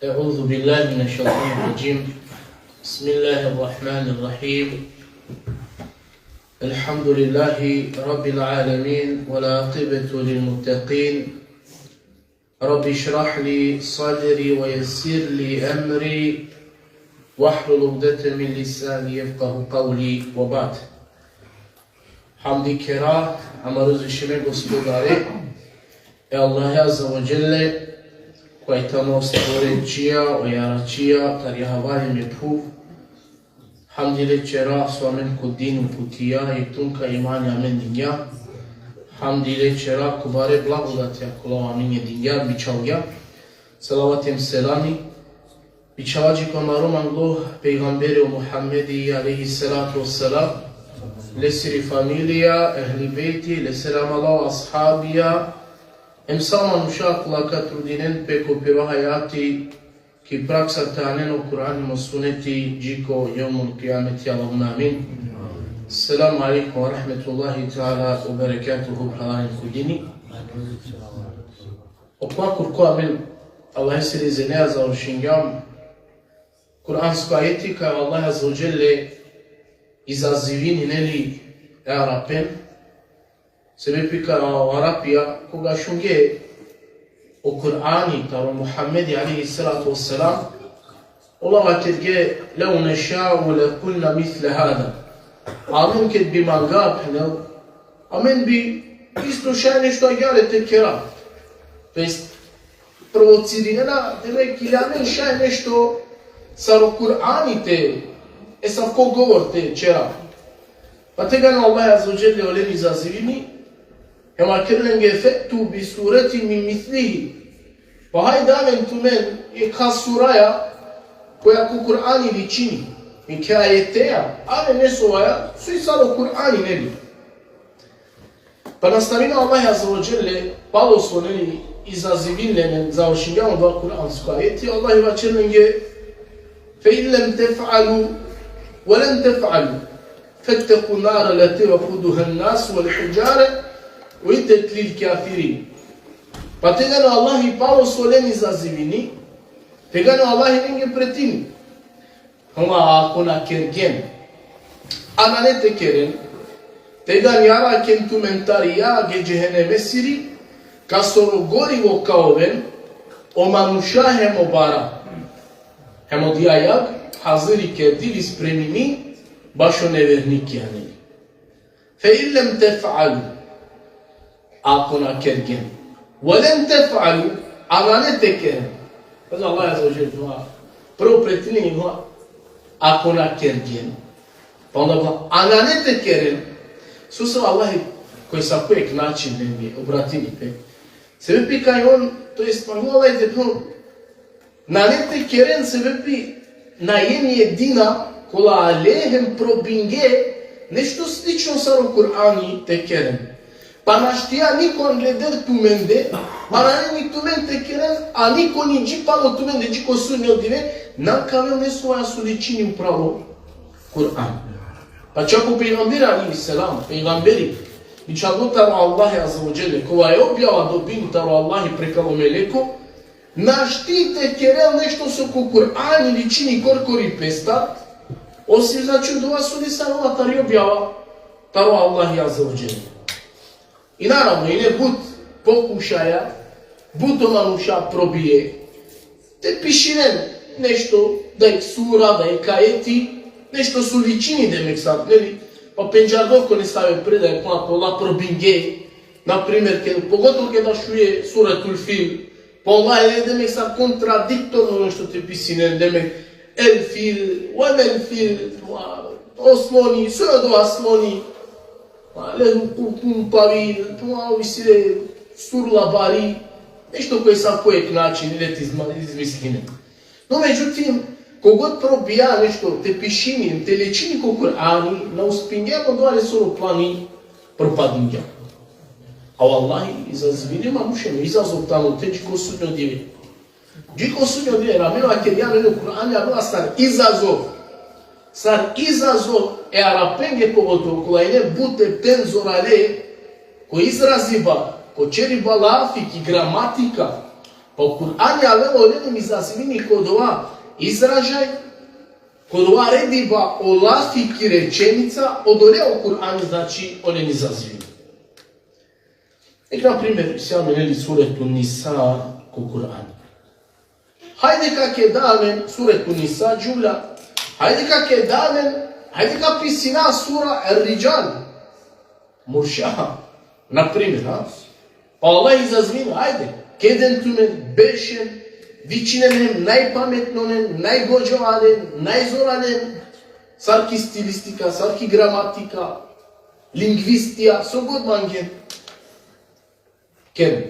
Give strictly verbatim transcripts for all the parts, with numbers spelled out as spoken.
أعوذ بالله من الشيطان الرجيم. بسم الله الرحمن الرحيم. الحمد لله رب العالمين، والعاقبة للمتقين. رب اشرح لي صدري ويسر لي أمري واحلل عقدة من لساني يفقه قولي، وبعد. Hamdi kera amare uzvišime Gospodare, e Allahe Azze ve Dželle, kova tano stvorećija, o jaraćija, tari hava hem e phuv. Hamdi le ćera so amen ko din uputija, i tunka imani amen dingja. Hamdi le ćera ko bare blagodatija kola amen dingja, bičhalgja. Salavati hem selami bičhava dži ko amaro manglo pejgamberi o Muhammedi alejhi salatu vesselam, lesiri familija, ehli bejti, lesiri amala o ashabija, hem sa manuša kola ka trudinen pe ko piro hajati ki praksa te anen o Kur'ani hem o suneti dži ko jevmul kijameti, Allahumme amin. Selamu alejkum ve rahmetullahi teala ve berekatuhu, phralalen ko dini. Okova kurko amen Allahesiri izineja završingjam Kur'ansko ajeti kaj o Allah Azze ve Dželle izazivini, neli, e Arapen, sebepi kaj o Arapija, koga šunge o Kur'ani taro Muhammedi alejhi salatu vesselam, ola vakerge: "Lev neša'u lekulna misle hada." Amen ked bi manga, phenel, amen bi isto šaj nešto agjaar te kera. To jest, provocirinena, demek, ili amen šaj nešto sar o Kur'ani te, esavko govor te čera. Pa tegani o Allah Azze ve Dželle olen izazivini, hem vakerel lenge: "Fe'tu bi suretin min mislihi." Pa hajde aven tumen jekha suraja koja ko Kur'ani ličini, jekhe ajeteja, aven nesovaja, soj sar o Kur'ani, neli. Pa nastavini o Allah Azze ve Dželle, palo so, neli, izazivini len, završingjam odova kur'ansko ajeti, Allah vaćerel lenge: "Fe in lem tef'alu, ve len tef'alu, fettekun nare leti vekuduhen nas vel hidžare, uiddet lil kafirin." Pa tegani o Allah palo so len izazivini, tegani o Allah lenge pretini. Ama ako na kergen, a nane te keren, tegani araken tumen tari jag e džehenemesiri, kasoro gorivo ka oven o manuša hem o bara. Hem odija jag haziri kerdili, spremimi, bašo nevernikija, neli. Fe in lem tef'alu, ako na kergen. Ve len tef'alu, a nane te keren. Pazi, Allah Azze ve Dželle, prvo pretini, ako na kergen. Pa onda, a nane te keren. Sose o Allah ko esavko jekh način lenge obratini pe. Sebepi kaj on, to jest, pa Allah te phenel, nane te keren sebepi na len jedina kola ale hem probinge nešto slično sar o Kur'ani te keren. Pa našti ja niko angleder tumende, ma nane ni tumen te keren, a niko ni dži palo tumende dži ko sudnjo dive, na ka avel nesovaja so ličini upral o Kur'an. Pa čak o pejgamberi alejhi selam, pejgamberi, bičhaldo taro Allahi Azze ve Dželle, kova i objava dobini taro Allahi prekalo meleko, našti te kerel nešto so ko Kur'ani ličini korkori pestar, osim, znači, odova so isi taro objava taro Allahi Azze ve Dželle. I naravno, ine but pokušaja, but o manuša probinge te pišinen nešto, da jekh sura, da jekh ajeti, nešto so ličini, demek, sar, neli, pa pendžardo ko nesave predaje, pa ola probinge, na primer, ke, pogotovo keda šunge Suretul Fil, pa ola, e, demek, sar kontradiktorno nešto te pisinen, demek, el fil, ve mel fil, o sloni, so je odova sloni, pa lehu kurkun tavil, pa ov isi le surla bari, nešto ko esavko jekh način, ili te izma-, izmislinen. No, međutim, kogod probinge nešto te pišini, te ličini ko Kur'ani, na uspinge, odova lesoro plani propadingja. A o Allahi izazivini manušen, izazov tano te dži ko sudnjo dive. Dži ko sudnjo dive, amen vakergjam, o Kur'ani avela sar izazov. Sar izazov e Arapenge, pogotovo kola ine but e penzorale ko izraziba, ko ćeriba lafi, ki gramatika, Pa o Kur'ani avela olen hem izazivini ko dova izražaj, ko dova rediba o lafi ki rečenica, odole o Kur'ani, znači, olen izazivini. Ek, na primer, si amen ili Suretu Nisa ko Kur'ani. Hajde ka keda amen Suretu Nisa džuvlja, hajde ka keda amen, hajde ka pisina sura Er-Ridžal. Murša, na primer, ha? Pa Allah izazvini, hajde, keden tumen, bešen, vičinen hem najpametnonen, najgođovalen, najzoralen, sar ki stilistika, sar ki gramatika, lingvistija, so god mangen. Keren.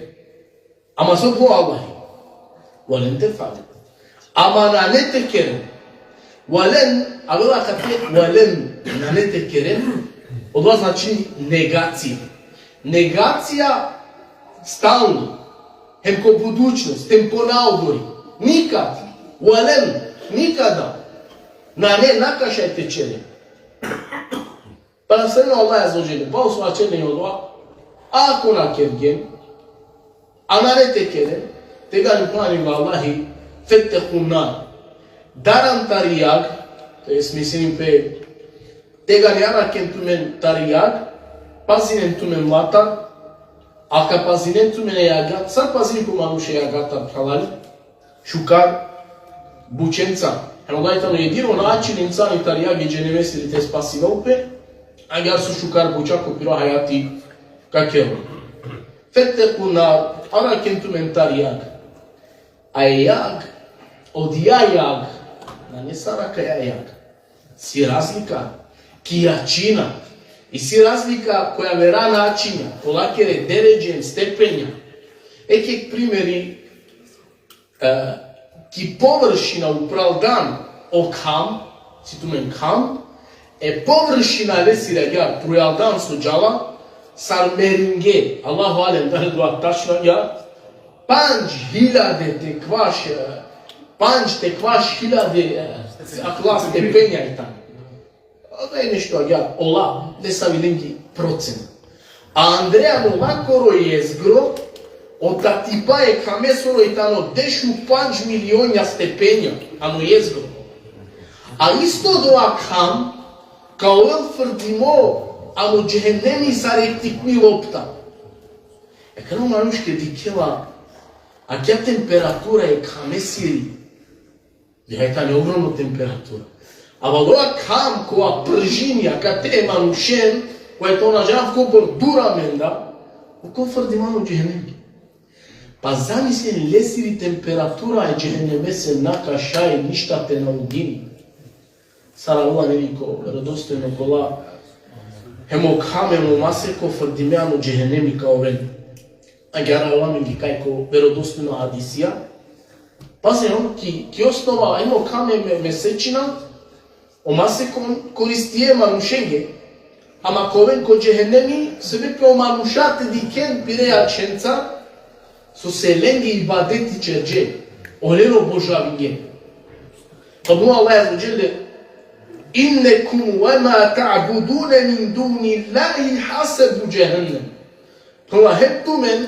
Ama so phenela o Allahi: "Ve len tef'alu." Ama nane te keren. "Ve len", avela kate "ve len", nane te keren, odova znači negacija. Negacija stalno, hem ko budućnost, hem po naodori. Nikad. "Ve len", nikada. Nane, nakašaj te čeren. Pa nastavini o Allah azze ve dželle, pa usvaćen i odova: Ako na kergjen, a nane te keren, tegani, phenela o Allahi, "fettekun nar", daran tari jag, to jest mislini pe, tegani araken tumen tari jag, pazinen tumen latar, a ka pazinen tumen e jagat, sar pazini pe o manuš e jagatar, phralalen, šukar bućenca. Hem odova tano jedino način insani tari jag e džehennemesiri te spasivel pe, agjaar so šukar buća ko piro hajati ka kerel. "Fettekun nar", araken tumen tari jag. A e jag, odija jag, nane sar akaja jag. Si razlika ki jačina. Isi razlika ko javera načinja, ko lakere deredže, stepenja. Ek, ek primeri, e, ki površina upral dan o kham, si tumen kham, e površina lesiri agjaar prujaldan so džala, sar meringe, Allahu alem, dali odova tačno agjaar, pandž hiljade te kvaš, e, pandž te kvaš hiljade, e, akala stepenja i tane. Odova i nešto agjaar, ola, nesavi lengi procena. A andre ano lakoro jezgro, o tatipa e khamesoro i tano dešupandž milionja stepenja, ano jezgro. A isto odova kham, ka ovel frdimo ano džehennemi sar jekh tikni lopta. E, kana o manuš ked dikhela akja temperatura e khamesiri, Dža i tane ogromno temperatura. A odova kham kova pržini akate e manušen, kova i tano na džanav kobor dur amen da, okola frdimo ano džehennemi. Pa zamislin, lesiri temperatura e džehennemese nakašaj ništa te na udini. Sar avela, neli, ko Verodostojno kola, hem o kham hem o maseko frdime ano džehennemi ka oven. Agjaar avela amenge kaj ko Verodostojno hadisija. Pazi, on ki, ki osnova, hem o kham hem e mesečina, o maseko koristije manušenge. Ama ka oven ko džehennemi, sebepi o manuša te dikhen pire jaćhenca, so se lenge ibadeti ćerđe, olen obožavinge. Pa phenela o Allah azze ve dželle: "Innekum ve ma ta'budune min dunillahi hasebu džehennem." Phenela hem tumen,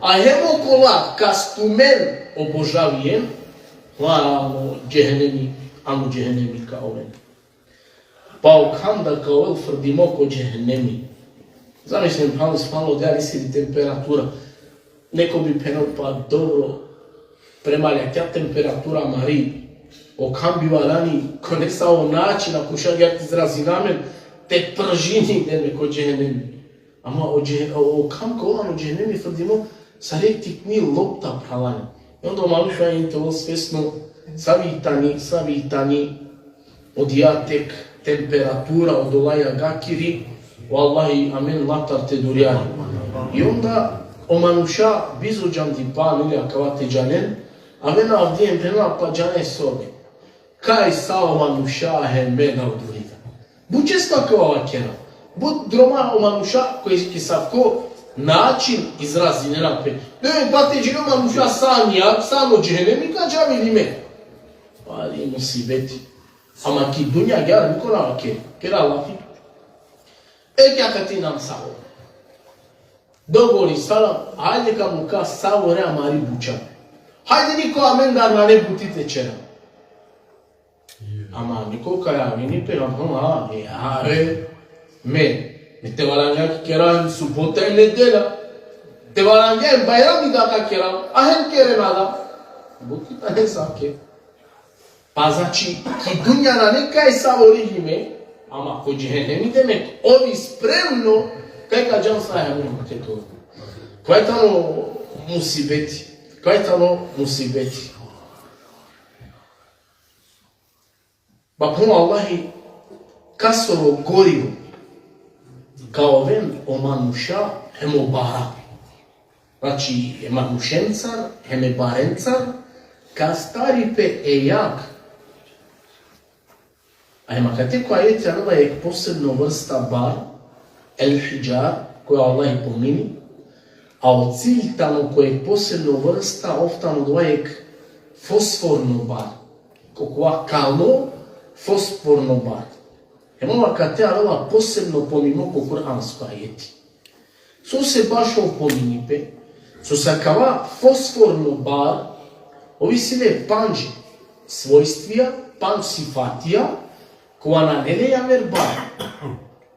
a hem okola kas tumen obožavien, phenela ano džehennemi, ano džehennemi ka oven. Pa o kham da ka ovel frdimo ko džehennemi. Zamislin, phenela, subhanallah, odija lesiri temperatura. Neko bi phenel, pa dobro, prema akja temperatura mari, o kham bi valjani ko nesavo način, ako šaj agjaar te izrazina amen, te pržini, deme, ko džehennemi. Ama o džehe-, o, o kham ka ovel ano džehennemi frdimo sar jekh tikni lopta, phralalen. I onda o manuš valjani te ovel svesno savi tani, savi tani odija tek temperatura odola jagakiri, vallahi, amen latar te durjari. I onda o manuša bizo džandipa, neli, akava te džanen, avena avdive, phenena, pa džane so be. Kaj sa o manuša hem me na udurija. But često akava vakera. But droma o manuša koj ki savko način izrazinena pe. Ne, pa te džane o manuša sa ano jag, sa ano džehennemi, ka džavi li me. Ali musibeti. Ama ki dunja agjaar niko na vakeri. Kera lafi. E, akate inam savo. Dogovori salam, ajde ka muka savore amari buća. Hajde niko amendar nane buti te ćera. Ama niko kaj javini pe, ama, e, are, me, me te valjani ki kera subota i nedela. Te valjani bajrami da ka kera, a hem kerena da. Buti tane sake. Pa znači, ki dunja nane kaj savori hime, ama ko džehennemi demek, ov i spremno, kaj ka džan sa hem te to. Kaj tano musibeti, kaj tano musibeti. Ba pun Allahi, kasoro gorivo ka oven o manuša hem o bara. Znači, e manušencar, hem e barencar, ka astari pe e jag. A hem akate ko ajeti avela jek posebno vrsta bar, el hidžar, koja Allahi pomini, a o cilj tano ko jek posebno vrsta, ov tano dova jek fosforno bar. Ko kova kalo fosforno bar. Hem ov akate avela posebno pomimo ko kuransko ajeti. Sose bašo pomini pe, sose akava fosforno bar, ov isi le pandž svojstvija, pandž sifatija, kova nane le javer bar.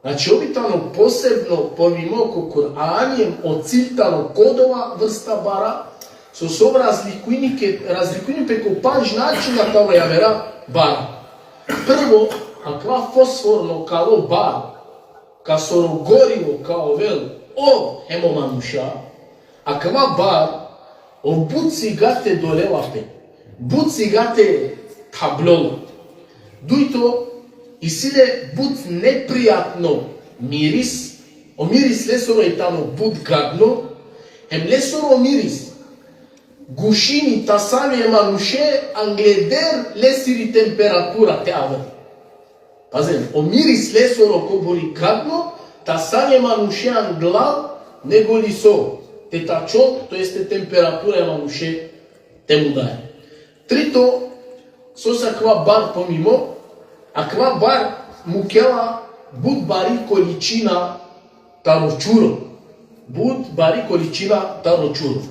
Znači, ov i tano posebno pomimo ko Kur'ani, hem o cilj tano ko dova vrsta bara, sose ov razlikujni ke, razlikujni pe ko pandž načina taro javera bara. Prvo, akava fosforno kalo bar, kasoro gorivo ka ovel ov hem o manuša, akava bar, ov but sigate dolela pe, but sigate thablola. Dujto, isi le but neprijatno miris, o miris lesoro i tano but gadno, hem lesoro miris gušini tasave manuše angleder lesiri temperatura te avel. Pazen, o miris lesoro kobor i gadno, tasave manuše anglal nego li so te tačol, to jeste temperatura e manuše te mudaja. Trito, sose akava bar pomimo, akava bar mukela but bari količina taro čuro. But bari količina taro čuro.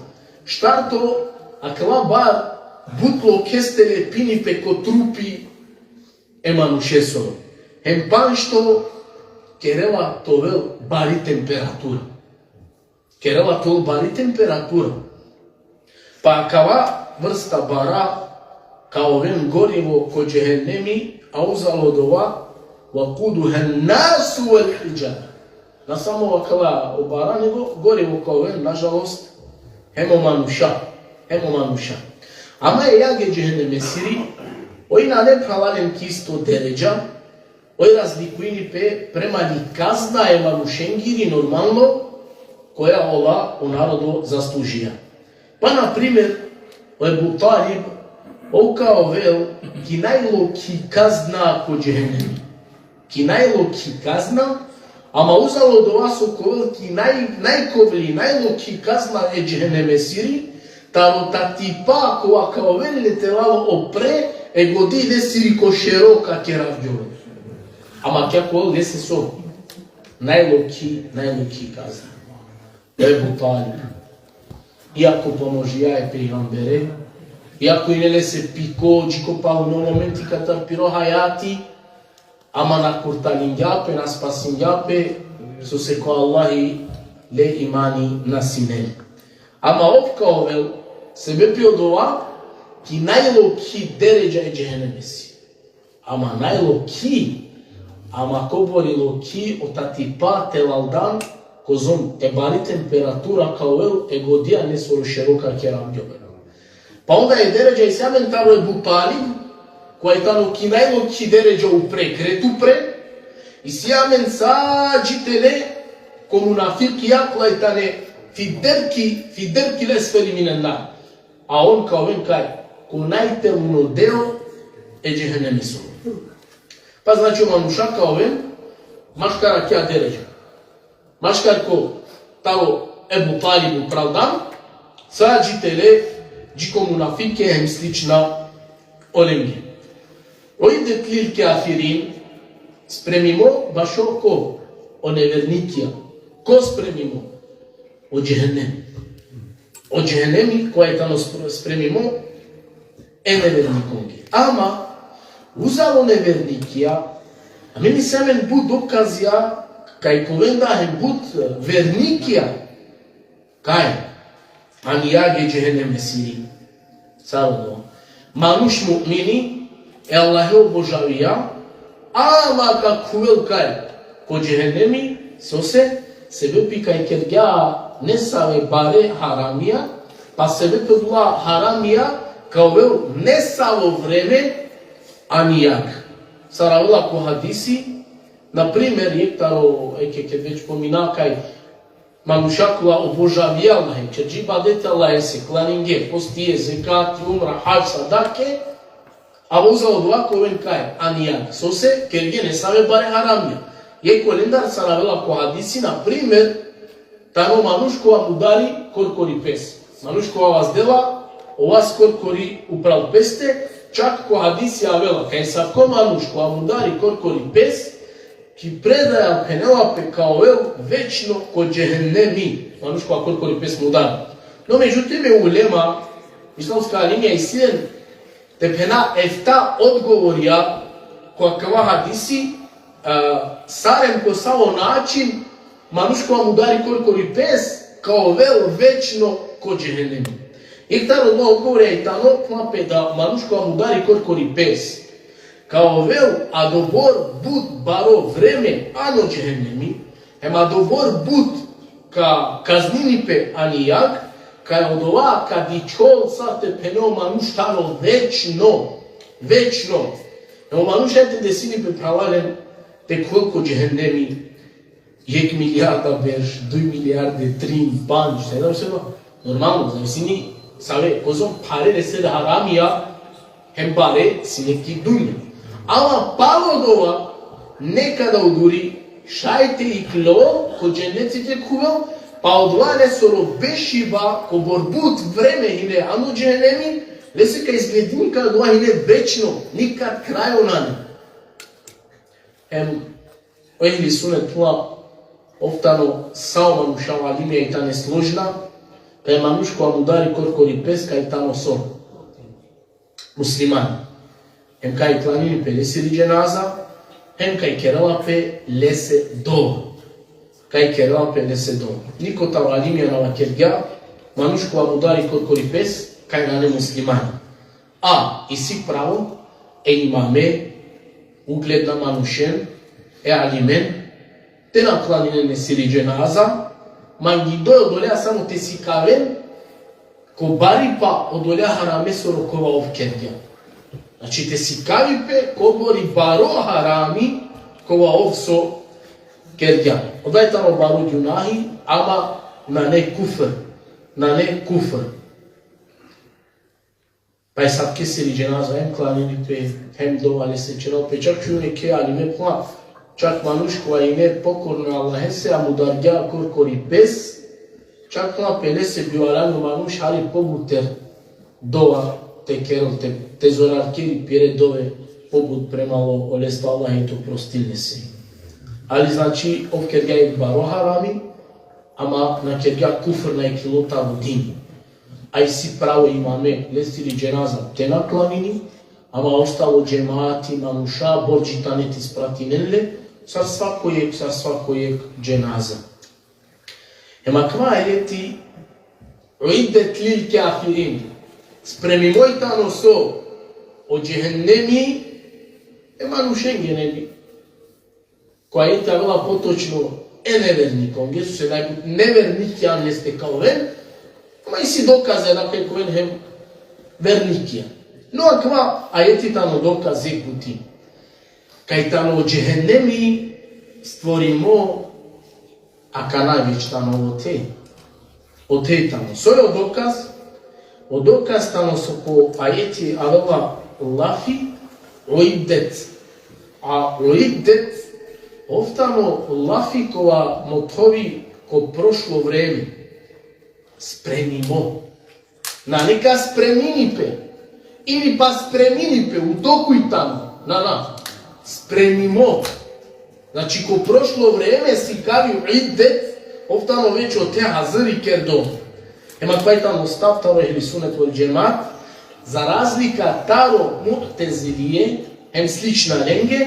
Štarto, akava bar but lokheste lepini pe ko trupi e manušesoro. Hem pandžto, kerela te ovel bari temperatura. Kerela te ovel bari temperatura. Pa akava vrsta bara ka oven gorivo ko džehennemi, a uzalo dova, وقودها الناس والحجارة. Na samo akala o bara, nego gorivo ka oven, nažalost, hem o manuša, hem o manuša. Ama e jag e džehennemesiri, oj nane, phralalen, ki isto deredža, oj razlikujni pe prema li kazna e manušengiri, normalno, koja ola o narodo zaslužija. Pa, na primer, o Ebu Talib, ov ka ovel ki najlokhi kazna ko džehennem. Ki najlokhi kazna, ama uzalo dova so ka ovel ki naj-, najkovli, najlokhi kazna e džehennemesiri, taro tatipa kova ka ovel le telal opre, e godi lesiri ko šero ka keravgjol. Ama kja ka ovel lese so? Najlokhi, najlokhi kazna. Ebu Talib. Iako pomožija e pejgambere, iako ine lese piko, dži ko paluno momenti katar piro hajati, ama na kurtalingja pe, na spasingja pe, sose ko Allahi le imani na sine le. Ama ov ka ovel sebepi odova ki najlokhi deredža e džehennemesi. Ama najlokhi, ama kobor i lokhi, o tatipa telaldan, kozom e bari temperatura ka ovel, e godija nesoro šero ka keravgjol. Pa onda e deredža isi amen taro Ebu Talib, kova i tano ki najlokhi deredža upre, kret upre, isi amen sa dži tele ko munafikija kola i tane في الدرك، في الدرك الأسفل من النار. A on ka oven kaj? Ko najteluno deo e džehennemesoro. Pa znači o manuša ka oven maškar akija deredža. Maškar ko taro Ebu Talibu praldan, sa dži tele, dži ko munafike hem slična olenge. أعدت للكافرين, spremimo bašo ko? O nevernikija. Ko spremimo? O džehennem. o džehennemi, kova i tano spr-, spremimo e nevernikonge. Ama, uzalo nevernikija, a mi misi amen but dokazija, kaj ka oven da hem but vernikija, kaj ani jag e džehennemesiri. Sar odova. Manuš mu'mini, e Allahe obožavija, ama ka khuvel kaj? Ko džehennemi, sose, sebepi kaj kergja nesave bare haramija, pa sebepi odola haramija ka ovel nesavo vreme ani jag. Sar avela ko hadisi, na primer, jekh taro, eke, ked već pomina kaj manuša kola obožavija Allahe, kergje ibadeti Allahese, klaninge, postinge, zekati, umra, hadž, sadake, a uzalo odova ka oven kaj? Ani jag. Sose? Kergje nesave bare haramija. Jekh olendar sar avela ko hadisi, na primer, tano manuš kova mudari korkori pes. Manuš kova vazdela o vas korkori upral peste, čak ko hadisi avela, kaj asavko manuš kova mudari korkori pes, ki predaja phenela pe ka ovel večno ko džehennemi, manuš kova korkori pes mudari. No, međutim, e ulema, islamska alimija isi len, te phena, efta odgovorija ko akava hadisi, a, sar hem ko savo način manuš kova mudari korkori pes ka ovel večno ko džehennemi. Jekh taro odola odgovorija i tano, phenela pe, da manuš kova mudari korkori pes ka ovel adobor but baro vreme ano džehennemi, hem adobor but ka kaznini pe ani jag, kaj odova ka dičhol, sar te phene, o manuš taro večno, večno. Hem o manuš te desini pe, phralalen, te khuvel ko džehennemi jekh milijarda berš, duj milijarde, trin, pandž, sedam, sedam. Normalno, zavisini save, kozom phare lese haramija, hem bare sine ki dunja. Ama palo odova, nekada uduri, šaj te iklol, ko dženeti te khuvel, pa odova lesoro bešiba, kobor but vreme hine ano džehennemi, lese ka izgledini kaj odova hine večno, nikad krajo nane. Hem o ehli sunetullah, ov tano, sa o manuša, alimija i tane složna, kaj manuš kova mudari korkori pes, kaj tano so? Musliman. Hem kaj klanini pe lesiri dženaza, hem kaj kerela pe lese dova. Kaj kerela pe lese dova. Niko taro alimija na vakergja, manuš kova mudari korkori pes, kaj nane musliman. A isi pravo e imame, ugledna manušen, e alimen, te na klaninen lesiri dženaza, mangido e odolea samo te sikaven kobaripa odolea haramesoro kova ov kergja. Znači, te sikavi pe kobori baro harami kova ov so kergja. Odova tano baro gunahi, ama nane kufr. Nane kufr. Pa asavkesiri dženaza hem klanini pe, hem dova lese kerela pe, čak šunge ke alime pla, čak manuš kova ine pokorno Allahese, a mudargja korkori pes, čak pla pe lese bi valjano manuš hari pobuter dova te kerel, te, te zorarkeri pire dove pobut prema o, oleste, Allah te oprostil lese. Ali, znači, ov kergja jekh baro harami, ama na kergja kufr, na iklilo taro din. A isi pravo imame lesiri dženaza te na klanini, ama ostalo džemati, manuša, bordži tane te ispratinen le, sar svako jekh, sar svako jekh dženaza. Hem akava ajeti, uiddet lil kafirin. Spremimo i tano so? O džehennemi e manušenge, neli? Ko ajeti avela potočno e nevernikonge, sose najbut nevernikija leste ka oven, ama isi dokaze da kaj ka oven hem vernikija. No akava ajeti tano dokaz jekh puti. Kaj tano džehennemi stvorimo akana, već tano ote. Ote tano. Soj o dokaz? O dokaz tano so ko ajeti avela lafi uiddet. A uiddet, ov tano lafi kova mothovi ko prošlo vreme. Spremimo. Nane ka spremini pe. Ili pa spremini pe, u toku i tano. Na, na. Spremimo. Znači, ko prošlo vreme sikavi uiddet, ov tano već ote haziri kerdo. Ema kova i tano stav taro ehli sunnet vel džemat, za razlika taro mu'tezilije, hem slična lenge,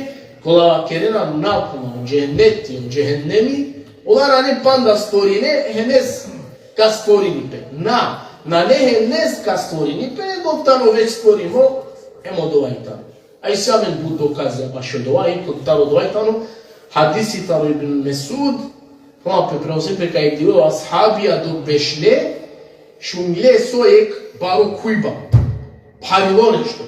kola vakerena napuna o dženneti, o džehennemi, ola nane panda stvorime, hem jes ka stvorini pe. Na, nane hem jes ka stvorini pe, nego tano već stvorimo, hem odova i tano. A isi amen but dokazija bašo dova, i ko taro dova i tano hadisi taro Ibn Mesud, kova pe prenosini pe kaj dive o ashabija dok bešle, šungle so jek baro kujba. Pharilo nešto.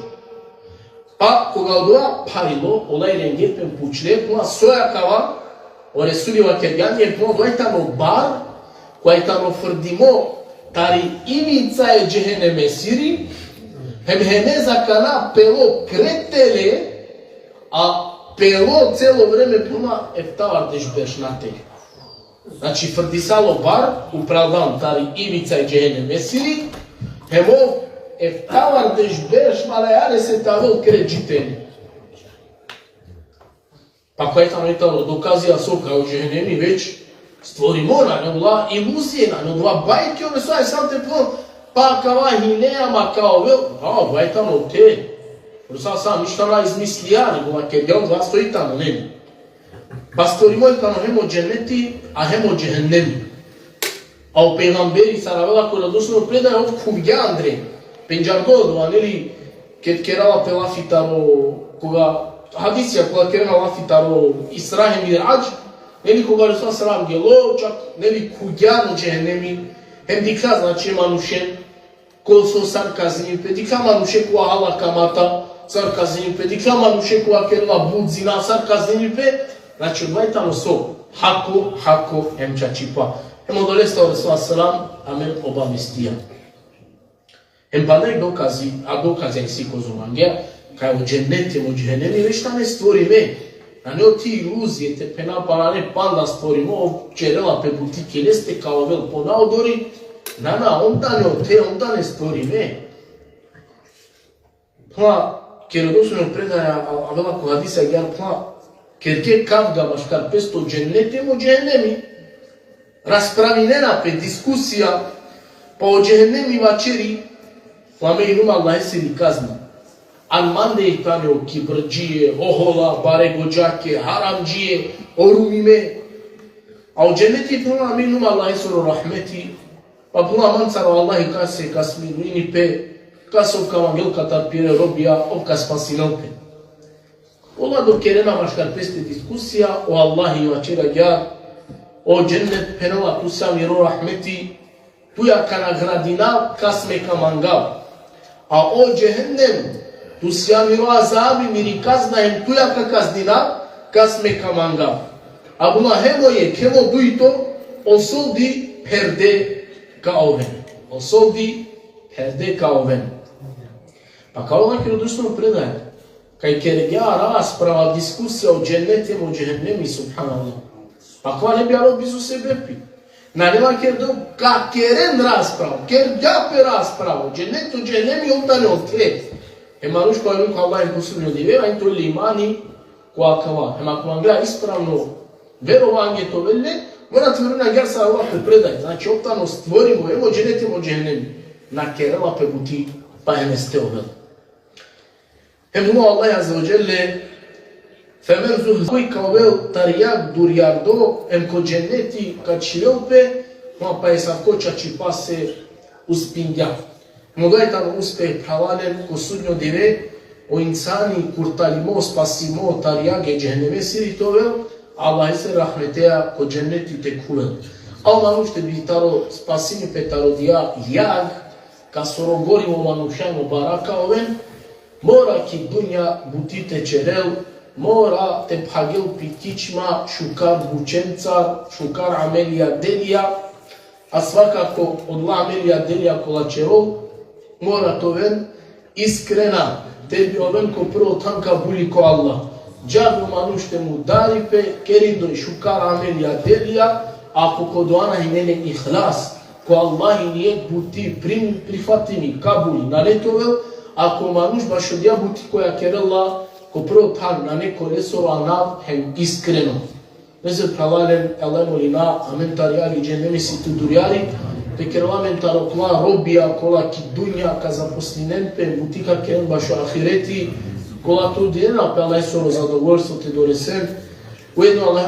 Pa koga odova pharilo, ola irenge pe pučle, kova so akava, o Resuli vakergja anje, kova odova i tano bar, kova i tano frdimo tari ivica e džehennemesiri, hem hene zakana pelo kretele, a pelo celo vreme puna eftavardeš berš natele. Znači, frdisalo bar, upraldan tari ivica e džehennemesiri, hem ov eftavardeš berš malajale se te avel kret dži tele. Pa kova i tano i tano dokazija so kaj o džehennemi već stvorimo, nane ola iluzije, nane ola bajke, ove so aj sam te plo, pa kava hine, ama ka ovel, a, kova i tano te. Rusa sam ništa na izmislija, nego vakergja odova so i tano, ne. Pa stvorimo i tano hem o dženneti, a hem o džehennemi. A o pejgamberi sar avela ko verodostojno predaja, ov khuvgja andre. Pendžardo odova, neli, ked kerela pe lafi taro, koga, hadisija koga kerela lafi taro Isra hem Miradž, neli, koga Resul selam gelo, čak, neli, khuvgja ano džehennemi, hem dikhlja, znači, manušen, ko so sar kaznini pe, dikhlja manuše kola hala kamata, sar kaznini pe, dikhlja manuše kola kerela but, zina, sar kaznini pe, znači, odova i tano so, hako, hako, hem čačipa. Hem odolestar o Resul selam amen obavestija. Hem panda i dokazi, a dokazi isi kozom mangea, kaj o dženneti hem o džehennemi već tane stvorime. Nane oti iluzije te phena pa nane panda stvorimo, ov ćerela pe buti ki leste ka ovel ponaodori, na, na, on tane ote, on tane stvorime. Pa, ked o doslovno predaja, a, avela ko hadisa agjaar, pa, kerge kavga maškar peste o dženneti hem o džehennemi. Raspravinena pe, diskusija, pa o džehennemi vaćeri, pa me inum Allahesiri kazna. An mande, tane o kibrdžije, o hola, bare godžake, haramdžije, o rumime. A o dženneti, pa, me inum Allahesoro rahmeti, pa, pa, mancar o Allahi kase ka smiluini pe, kase ov ka mangel katar pire robija, ov ka spasinel pe. Ola dok kerena maškar peste diskusija, o Allahi vaćeri agjaar, o džennet phenela tu si miro rahmeti, tuja ka nagradinav, kas me ka mangav. A o džehennem, tu si miro azabi, miri kazna, hem tuja ka kazninav, kas me ka mangav. A buna hem o jekh, hem o dujto, o soldi pherde ka oven. O soldi pherde ka oven. Pa ka ola kero doslovno predaja. Kaj kergja rasprava, diskusija o dženneti hem o džehennemi, subhanallah. Pa kova ne bi alo bizo sebepi. Nane vakerdo ka keren rasprava, kergja pe rasprava, o dženneti, o džehennemi, ov tane ote. E manuš kova verujnela ko Allah hem ko sudnjo dive, ov tane imani ko akava. Hem ako mangela ispravno verovange te ovel le, mora te verujnel agjaar sar avela ko predaja. Znači, ov tano stvorimo, hem o dženneti, hem o džehennemi. Na kerela pe buti pa hem este ovel. Hem o Allah azze ve dželle, femen zuhziha, koj ka ovel tari jag durjardo, hem ko dženneti ka čhivel pe, ma pa esavko čačipase uspingja. Hem odova i tano uspeh, phralalen, ko sudnjo dive, o insani kurtalimo, spasimo tari jag e džehennemesiri te ovel, Allahesere rahmeteja ko dženneti te khuvel. A o manuš te bi taro spasini pe taro odija jag, kasoro gorivo manuša hem o bara ka oven, mora ki dunja buti te ćerel, mora te phagel pi kičma šukar bućencar, šukar amelija delija, a svakako odola amelija delija kola ćerol, mora te oven iskrena, te bi oven ko prvo than kabuli ko Allah. Džabe o manuš te mudari pe, kerindoj šukar amelija delija, ako ko dova na hine le ihlas, ko Allah i nijet buti prim-, prifatimi, kabuli nane te ovel, ako manuš bašo odija buti koja kerela ko prvo than nane ko lesoro anav hem iskreno. Lese phralalen, Allah molina, amen tari jag e džehennemesiri te durjari, Te kerela amen taro kola robija kola ki dunja ka zaposlinen pe, buti ka keren bašo ahireti, kola te udinen pe Allahesoro zadovoljstvo te doresen. Ujedno Allahe